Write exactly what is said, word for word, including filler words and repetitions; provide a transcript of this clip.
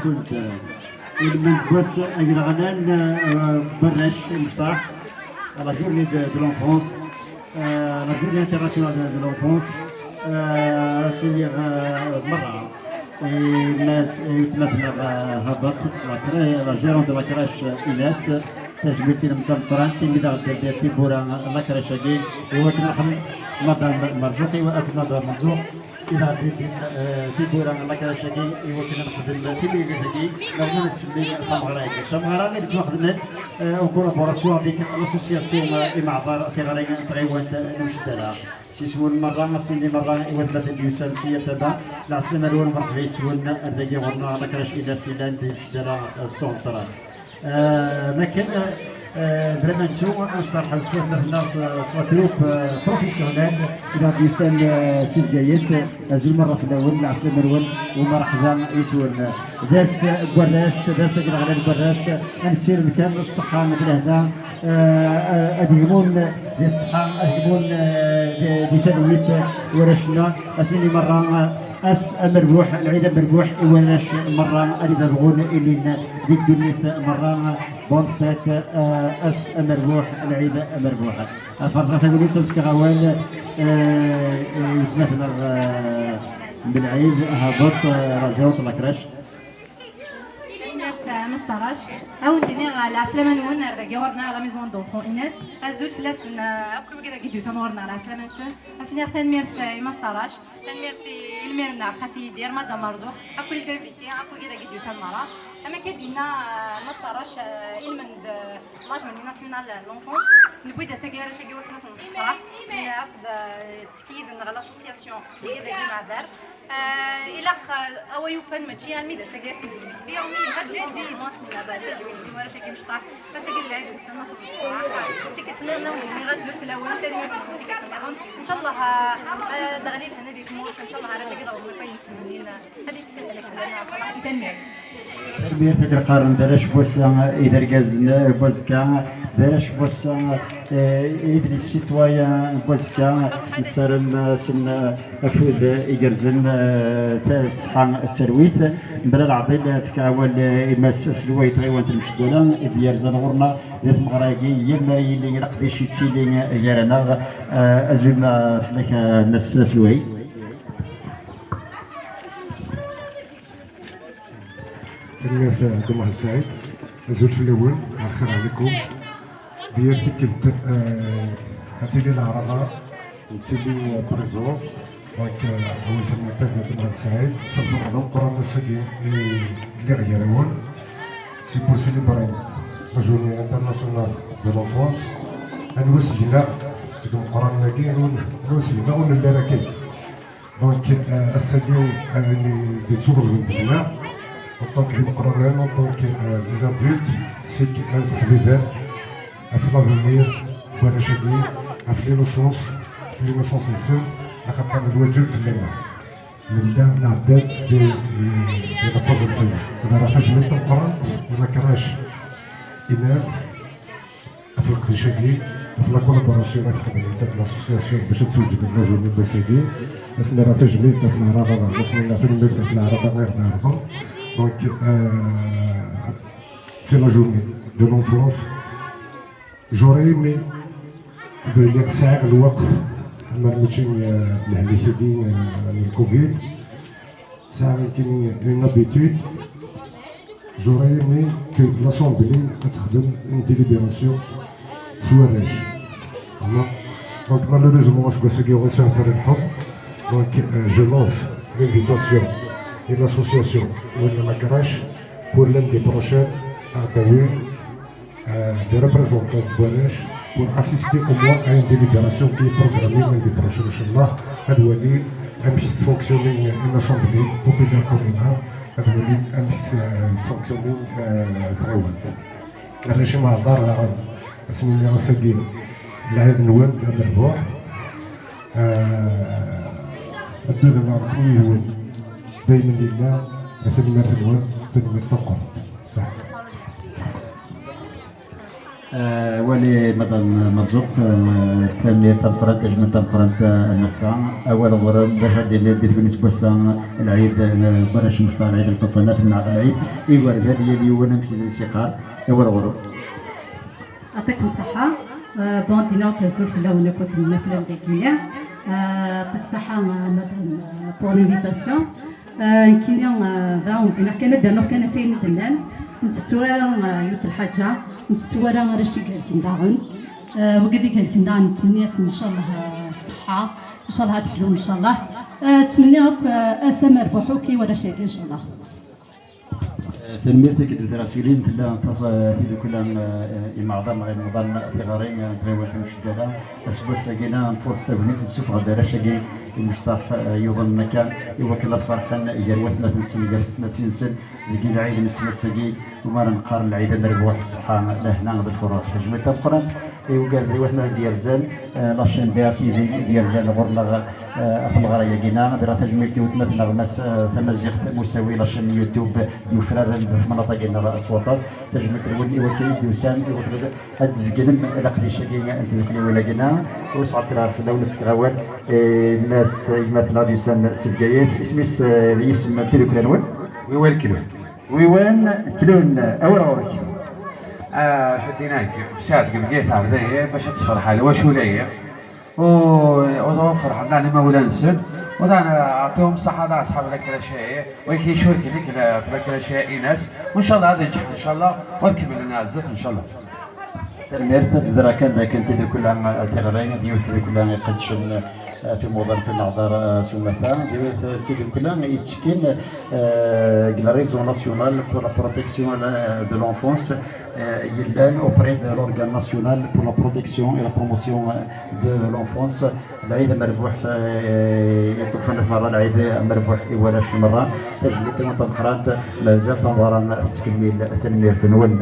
Kunt, euh, ilmend n wass agreɣlan, euh, n warrac imecṭaḥ, la journée de, de l'enfance, euh, la journée internationale de, de l'enfance, euh, ad s-iniɣ, euh, merra. I Mass, i weltma-tneɣ, euh, Habat, la crè-, la gérante de la crèche, euh, Ines, tajmilt-inem d tameqqrant, imi d aɣ-d-tewwi tiwwura n la crèche-agi, i wakken ad nexdem, Madame Merzuq, i wakken ad Merzuq, i d aɣ-d-tewwi, euh, tiwwura n la crèche-agi, i wakken ad nexdem timlilit-agi, neɣ ma nsemmi tameɣra-agi. Tameɣra i yettwaxedmen, euh, en collaboration avec l'association, euh, Imeɛḍar Tiɣri n Tɣiwant n Mceddala. S yiswen merra, ass-nni merra i watmaten d-yusan si yal tama, lɛeslama-nwen, merḥba yes-wen ar dagi ɣur-neɣ la crèche Ines yellan di Mceddala, euh, centre. Euh, makken, euh, bla ma nettu, ad nserḥeb s watmaten-nneɣ s, s la troupe, euh, professionnelle i d-yusan, euh, si Bgayet. Azul merra fell-awen, lɛeslama-nwen, u merḥba yes-wen. D ass n warrac, d ass agreɣlan n warrac, ad nessirem kan ṣṣeḥḥa d lehna, euh, euh, ad gmun di ṣṣeḥḥa, ad gmun, euh, di, di talwit warrac-nneɣ. Ass-nni merra, euh, ass amerbuḥ, lɛid amerbuḥ i warrac merra, ad d-abɣun ilin di ddunit merra. Bonne fête, euh, ass amerbuḥ, lɛid amerbuḥ. Ferẓeɣ tagnit ad fkeɣ awal, euh, i weltma-tneɣ, euh, Belɛid, Habat, euh, la gérante de la crèche. Tanemmirt, euh, Mass Tarac. Ad wen-d-iniɣ, euh, lɛeslama-nwen ar dagi ɣur-neɣ, la maison d'enfants Ines. Azul fell-asen, euh, akk wigi dagi d-yusan ɣur-neɣ, lɛeslama-nsen. Ad s-iniɣ tanemmirt, euh, i Mass Tarac. Tanemmirt i lmir-nneɣ, xas Yidir, Madame Merzuq, akk les invités, akk wigi dagi d-yusan merra. Am akka d-yenna, euh, Mass Tarac, euh, ilmend, euh, la journée nationale de l'enfance, newwi-d ass-agi arrac-agi wakken ad ten-nessefreḥ, akked, euh, ttekyid-nneɣ l'association Yidir Imeɛdar. Euh, ilaq, euh, a wa yufan mačči armi d ass-agi ad ten-id-nefti, armi yelha-d uṭaẓu n wass-nneɣ, beɛd ad ǧewwin warrac-agi imecṭaḥ. Ass-agi d lɛid-nsen, ad ten-nessefreḥ. Tikkelt nniḍen, ad wen-iniɣ azul fell-awen, tanemmirt-nwen tikkelt nniḍen. Ncallah, eh, ad aɣ-d-lhan ad ikemmel, ncallah, arrac-agi ad aɣen akk ayen ttmennin, ad ikkes lḥelak fell-aneɣ, ncallah. Tanemmirt. Tanemmirt, ad qqaren d arrac n wass-a i d argaz n wazekka, d arrac n wass-a, eh, i d les citoyens n wazekka, nessaram-asen, eh, afud igerrzen, eh, ta-, ṣṣeḥḥa d talwit. Mebla leɛḍil, eh, fkeɣ awal, eh, i Mass Aselway n tɣiwant n Mceddala, i d-yerzan ɣur-neɣ di tmeɣra-agi, yal mi ara yili leqdic yettili gar-aneɣ. Eh, azul, eh, fell-ak, eh, Mass Aselway. Tanemmirt, eh, Dda Muḥend Saɛid. Azul fell-awen, axir ɛlikum. Di yal tikkelt, eh, ad tili leɛraḍa, nettili, eh, présent. Donc, eh, awal tanemmirt-ik, Dda Muḥend Saɛid. S lferḥ d ameqqran ass-agi i lliɣ gar-awen. C'est pour célébrer la journée internationale de l'enfance. Anwa s-gneɣ seg imeqqranen-agi, anwa s-gneɣ ur nelli ara kan. Donc, euh, ass-agi, euh, di tuɣelbent dinna, en tant que d imeqqranen, en tant que, euh, des adultes, c'est que ad nseḥbiber ɣef l'avenir n warrac-agi, ɣef l'innocence, ɣef l'innocence-nsen, axaṭer d lwaǧeb fell-aneɣ. Nella nɛedda di, di, di lqaḍ n Ṭiya. Ad rreɣ tajmilt tameqqrant i la crèche Ines, ɣef leqdic-agi, ɣef la collaboration i texdem nettat d l'association bac ad tewjed la journée n wass-agi. Ad sen-rreɣ tajmilt ɣef leɛraḍa, ad sen-rreɣ tanemmirt ɣef leɛraḍa i ɣ-d-ɛerḍen. Donc, euh, c'est la journée de l'enfance. J'aurais aimé, lliɣ sɛiɣ lweqt, amer mačči, euh, lehlak-agi, euh, n le covid. Sɛiɣ nekkini une habitude. J'aurais aimé que l'Assemblée ad texdem une délibération s warrac. Vraiment. Donc, malheureusement, aseggas-agi ur sɛiɣ ara lḥeqq. Donc, euh, je lance l'invitation de l'association Win la crèche pour lundi prochain à Tawi. Euh, des représentants de Bourges pour assister au moins à une délibération qui est programmée lundi prochain, Inch'Allah. Ad wali amek tettfunksyuni une assemblée populaire communale, ad wali amek tettfunksyuni, euh, tɣiwant. Arrac Imeɛḍar, ad sen-iniɣ ass-agi lɛid-nwen d amerbuḥ. Euh, ad d-uɣaleɣ yid-wen daymen lillah, tanemmirt-nwen, tanemmirt tameqqrant. Ṣaḥḥa. Awal i Madame Merzouk, eh, tanemmirt tameqqrant, tajmilt tameqqrant, eh, a Massa. Awal ɣur-m, d acu ad d-yini di tguni seg wass-a, lɛid, eh, n warrac n Mecṭaḥ, lɛid n lṭufanat neɣ lɛid igerdan, yal yiwen amek i s-iqqar. Awal ɣur-m. Yɛṭikem ṣṣeḥḥa. Eh, bon, dinna akk azul fell-awen akk, a lmutlawen dagi. Eh, yɛṭik ṣṣeḥḥa, eh, Madame, eh, pour l'invitation. Eh, nekkini, eh, da, ur d-nniɣ kan, ad d-rnuɣ kan ɣef wayen i d-nnan. Ur ntettu ara, eh, yiwet lḥaǧa, ur ntettu ara arrac igelken daɣen. Eh, wigi d igelken daɣen, nettmenni-asen, ncallah, eh, ṣṣeḥḥa, ncallah ad ḥlun, ncallah. Eh, ttmenniɣ akk, eh, ass amerbuḥ akk i warrac-agi, ncallah. Eh, tanemmirt akked Zrasulin, tella taẓ-, tidukla, eh, imeɛḍan neɣ ilemḍan tiɣri, eh, n tɣiwant n Mceddala. Aseggas-agi-na nfuṛes tagnit, nessufeɣ-d arrac-agi imecṭaḥ, eh, yuḍnen akka, i wakken ad ferḥen gar watmaten-nsen, gar setmatin-nsen, deg lɛid n ssmana-agi, umi ara neqqar lɛid amerbuḥ, ṣṣeḥḥa, lehna d lferḥ. Tajmilt tameqqrant i ugar d watmaten d-yerzan, eh, la chaîne D R T V d-yerzan ɣur-neɣ, eh, ɣef lɣerra-agi-na. Ad rreɣ tajmilt i watmaten-nneɣ, Mass, eh, Tamaziɣt Musawi, la chaîne YouTube d-yufraren di temnaḍt-agi-nneɣ s waṭas. Tajmilt-nwen i wakken i d-yusan, i wakken ad d-tbeggnem leqdic-agi n tdukli wala-gina. Ur sɛeṭṭileɣ ara fell-awen, ad fkeɣ awal i Mass, gma-tneɣ d-yusan seg Bgayet. Isem-is, eh, yisem n tidukla-nwen? Wiwan Klun. Wiwan Klun, awal ɣur-k. Ah, Ceddinak, Saɛd deg Bgayet ɛebd-iyi bac ad tefreḥ lwacul-agi. U, u ferḥen daɣen imawlan-nsen. U daɣen, eh, ɛṭihum ṣṣeḥḥa daɣen aṣḥab lakrac-agi. Wagi icurken-ik la-, f lakrac-ines. U ncallah ad inǧeḥ, ncallah, u ad kemmlen ar zdat, ncallah. Tanemmirt, ad d-rreɣ kan dakken tidukla, eh, tiɣri, d yiwet tidukla iqeddcen, eh, timuḍan n uneɣdar, eh, s umata. D yiwet tidukla yettekkin, eh, deg le réseau national pour la protection, eh, de l'enfance, eh, yellan auprès de l'organe national pour la protection et la promotion, eh, de l'enfance. Lɛid amerbuḥ, eh, i lṭufan merra, lɛid amerbuḥ i warrac merra. Tajmilt-nwen tameqqrant, mazal tameɣra tettkemmil. Tanemmirt-nwen.